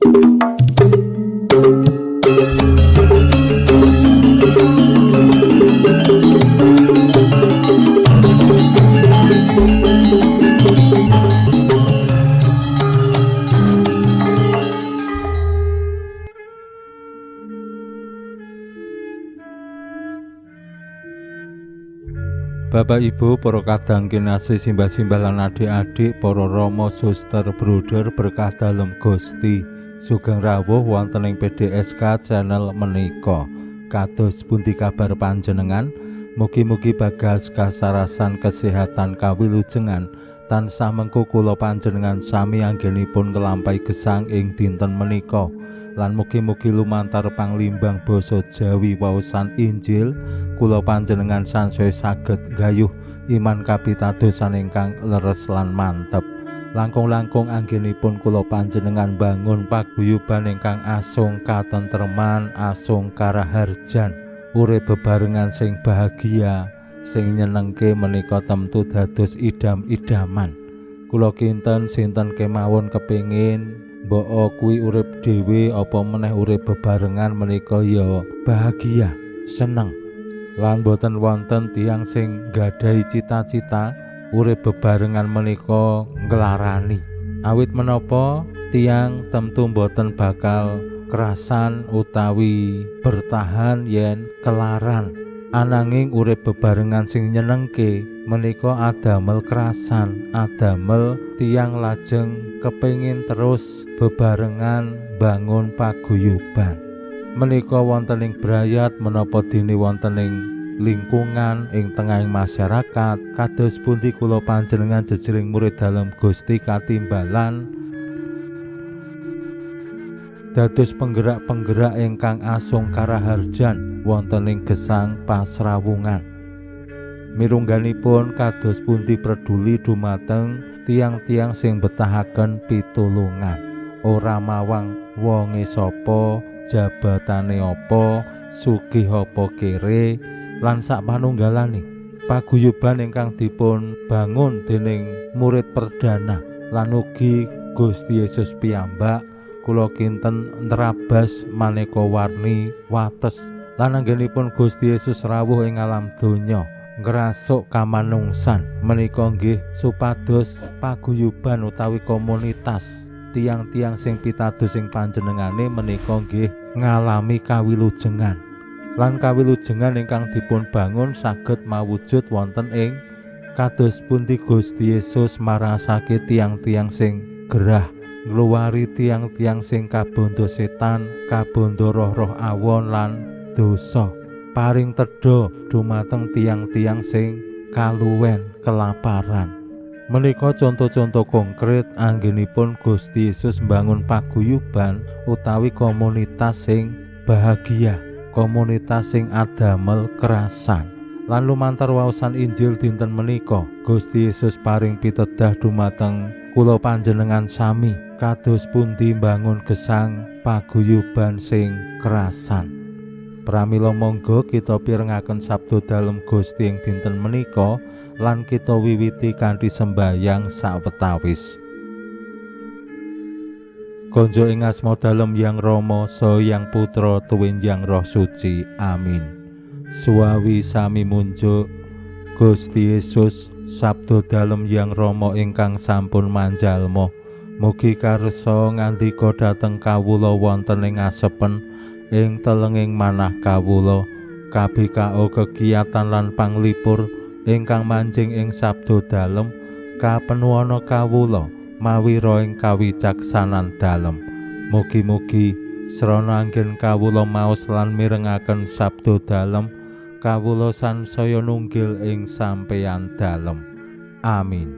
Bapak Ibu, para kadang kinasih, simbah-simbah lan adik-adik, para rama, suster, bruder, berkah dalem Gusti. Sugeng rawuh wonten ing PDSK channel menika. Kados pundi kabar panjenengan? Mugi-mugi bagas kasarasan kesehatan kawilujengan tansah mengku kula panjenengan sami anggenipun nglampahi gesang ing dinten menika. Lan mugi-mugi lumantar panglimbang basa Jawi waosan Injil kula panjenengan sansaya saged nggayuh iman kapitadosan ingkang leres lan mantep. Langkung-langkung anggenipun kula panjenengan bangun paguyuban ingkang asung katentreman, asung karaharjan, urip bebarengan sing bahagia, sing nyenengke menika temtu dados idam-idaman. Kula kinten sinten kemawon kepingin mbok kuwi urip dhewe apa meneh urip bebarengan menika ya bahagia, seneng. Lan boten wonten tiyang sing nggadahi cita-cita urip bebarengan menika nglarani. Awit menapa tiyang temtu boten bakal kerasan utawi bertahan yen kelaran. Ananging urip bebarengan sing nyenengke menika adamel kerasan, adamel tiyang lajeng kepingin terus bebarengan bangun paguyuban. Menika wonten ing brayat menapa dene wonten ing lingkungan ing tengahing masyarakat. Kados pundi kula panjenengan jejering murid dalem Gusti katimbalan dados penggerak-penggerak ingkang asung karaharjan wonten ing gesang pasrawungan. Mirungganipun kados pundi preduli dumateng tiang-tiang sing betahaken pitulungan. Ora mawang wonge sapa, jabatane apa, sugih apa kere, lan sak panunggalane. Paguyuban ingkang dipun bangun dening murid perdana lan ugi Gusti Yesus piyambak kula kinten nrabas maneka warni wates. Lan anggenipun Gusti Yesus rawuh ing alam donya ngrasuk kamanungsan menika nggih supados paguyuban utawi komunitas tiang-tiang sing pitados ing panjenengane menika nggih ngalami kawilujengan. Lan kawilujengan ingkang dipun bangun saged mawujud wonten ing kados pundi Gusti Yesus marasake tiang-tiang sing gerah, ngluwari tiang-tiang sing kabondo setan, kabondo roh-roh awon lan dosa, paring tedha dumateng tiang-tiang sing kaluwen kelaparan. Menika contoh-contoh konkret anggenipun Gusti Yesus mbangun paguyuban utawi komunitas sing bahagia, komunitas sing adamel kerasan. Lan lumantar waosan Injil dinten menika Gusti Yesus paring pitedah dumateng kula panjenengan sami kados pundi mbangun gesang paguyuban sing kerasan. Pramila monggo kita pirengaken sabda dalem Gusti ing dinten menika lan kita wiwiti kanthi sembayang sawetawis. Konjo ing asma dalem Yang Rama saha Yang Putra tuwin Yang Roh Suci. Amin. Suwawi sami munjuk Gusti Yesus sabda dalem Yang Rama ingkang sampun manjalma. Mugi karsa ngandika dhateng kawula wonten ing asepen ing telenging manah kawula, KBKO kegiatan lan panglipur ingkang manjing ing sabda dalem kapenuana kawula mawira ing kawicaksanan dalem. Mugi-mugi srana anggen kawula maos lan mirengaken sabda dalem, kawula sansaya nunggil ing sampeyan dalem. Amin.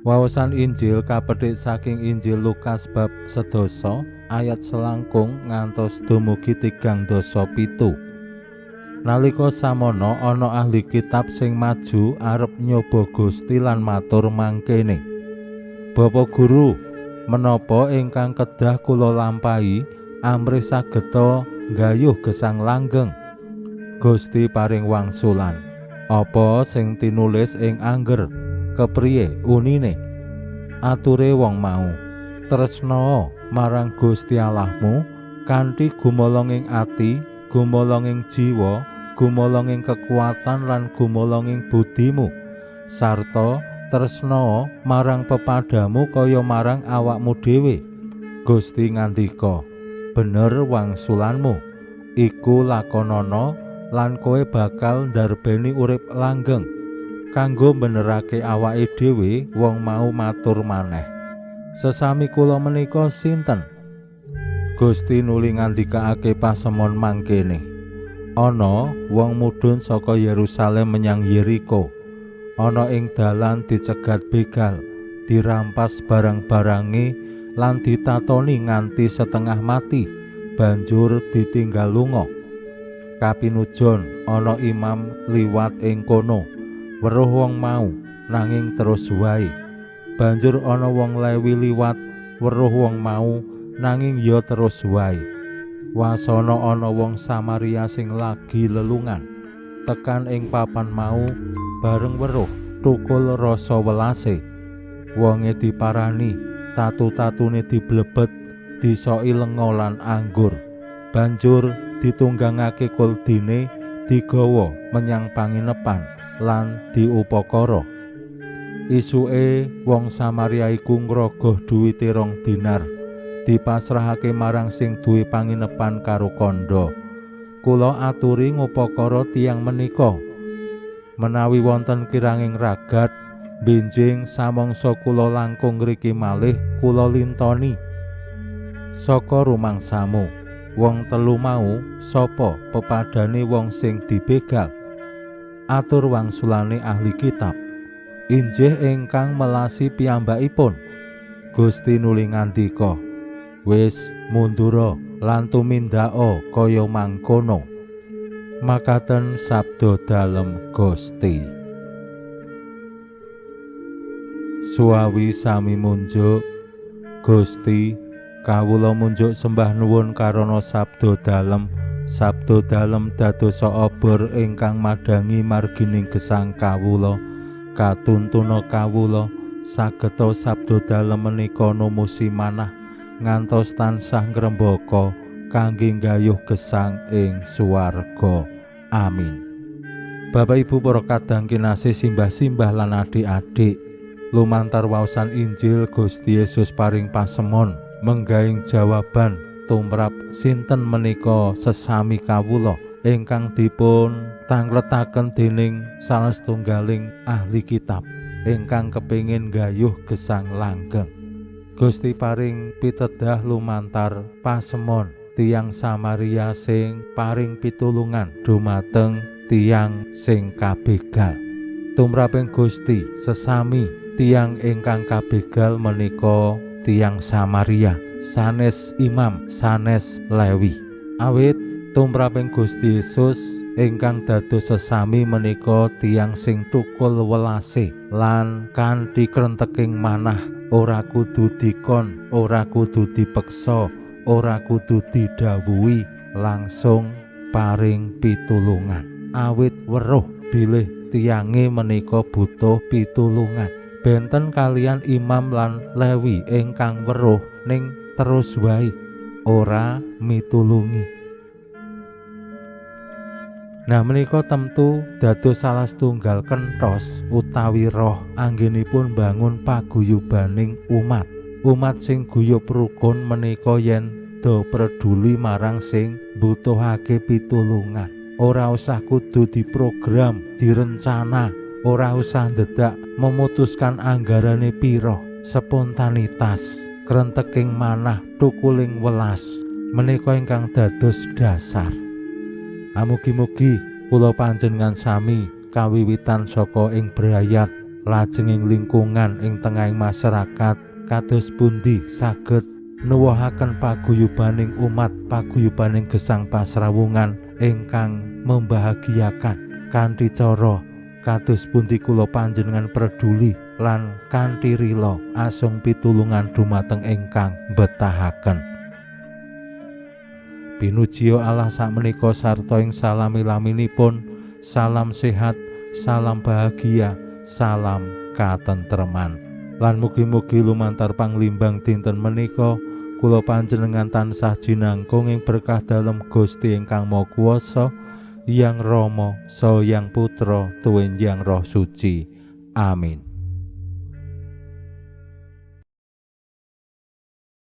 Wawasan Injil kapethik saking Injil Lukas bab 10 ayat selangkung ngantos dumugi 37. Nalika samono ana ahli kitab sing maju arep nyoba Gusti lan matur mangkene: Bapak Guru, menapa ingkang kedah kula lampahi amrih sageta nggayuh gesang langgeng? Gusti paring wangsulan, apa sing tinulis ing angger? Kepriye unine? Ature wong mau, Tresnaa marang Gusti Allahmu kanthi gumolonging ati, gumolonging jiwa, gumolonging kekuatan lan gumolonging budimu, sarta tresnaa marang pepadamu kaya marang awakmu dhewe. Gusti ngandika, bener wangsulanmu, iku lakonana lan kowe bakal ndarbeni urip langgeng. Kanggo benerake awake dhewe, wong mau matur maneh, sesami kula menika sinten? Gusti nuli ngandikaake pasemon mangkene, ana wong mudhun saka Yerusalem menyang Yeriko. Ana ing dalan dicegat begal, dirampas barang-barange lan ditatoni nganti setengah mati, banjur ditinggal lunga. Kapinujon ana imam liwat ing kono, weruh wong mau nanging terus wae. Banjur ana wong Lewi liwat, weruh wong mau nanging ya terus wae. Wasana ana wong Samaria sing lagi lelungan, tekan ing papan mau bareng weruh tukul rasa welase. Wonge diparani, tatu-tatune diblebet, disoki lenga lan anggur. Banjur ditunggangake kuldine, digawa menyang panginepan lan diupakara. Isuke wong Samaria iku ngrogoh duwite 2 dinar, dipasrahake marang sing duwe panginepan karo kandha, kula aturi ngupakara tiyang menika. Menawi wonten kiranging ragat, benjing samangsa kula langkung ngriki malih kula lintoni. Saka rumangsamu, wong telu mau sapa pepadane wong sing dibegal? Atur wangsulane ahli kitab, injih ingkang melasi piyambakipun. Gusti nuli ngandika, wis mundura lan tumindaka kaya mangkono. Makaten sabda dalem Gusti. Suawi sami munjuk. Gusti, kawula munjuk sembah nuwun karana sabda dalem. Sabda dalem dadosa obor ingkang madhangi margining gesang kawula. Katuntuna kawula sageta sabda dalem menika numusi manah ngantos tansah ngrembaka kangge nggayuh gesang ing swarga. Amin. Bapak Ibu para kadang kinasih, simbah-simbah lan adik-adik, lumantar waosan Injil Gusti Yesus paring pasemon menggaing jawaban tumrap sinten menika sesami kawula ingkang dipun tangletaken dening salah setunggaling ahli kitab ingkang kepingin gayuh gesang langgeng. Gusti paring pitedah lumantar pasemon tiyang Samaria sing paring pitulungan dumateng tiyang sing kabegal. Tumraping Gusti sesami tiyang ingkang kabegal menika tiyang Samaria, sanes imam, sanes Lewi. Awit tumraping Gusti Yesus ingkang dados sesami menika tiyang sing tukul welase lan kanthi krenteking manah, ora kudu dikon, ora kudu dipeksa, ora kudu didhawuhi, langsung paring pitulungan. Awit weruh bilih tiyange menika butuh pitulungan. Benten kalian imam lan Lewi ingkang weruh ning terus wae ora mitulungi. Nah, menika tentu dados salah setunggal kentos utawi roh anggenipun bangun paguyubaning umat. Umat sing guyub rukun menika yen do peduli marang sing mbutuhake pitulungan. Ora usah kudu diprogram, direncana, ora usah ndedak memutuskan anggarane piro. Spontanitas, krenteking manah, tukuling welas menika ingkang dados dasar. Amugi-mugi kula panjenengan sami kawiwitan saka ing brayat lajeng ing lingkungan ing tengahing masyarakat kados pundi saged nuwuhaken paguyubaning umat, paguyubaning gesang pasrawungan ingkang membahagiakan kanthi cara kados pundi kula panjenengan peduli lan kanthi rila asung pitulungan dumateng ingkang betahaken. Pinujiya Allah sakmenika sarta ing salami-laminipun, salam sehat, salam bahagia, salam katentreman. Lan mugi-mugi lumantar panglimbang dinten menika kula panjenengan tansah jinangkung ing berkah dalem Gusti ingkang Maha Kuwasa, Hyang Rama, Saha Hyang Putra, tuwin Hyang Roh Suci. Amin.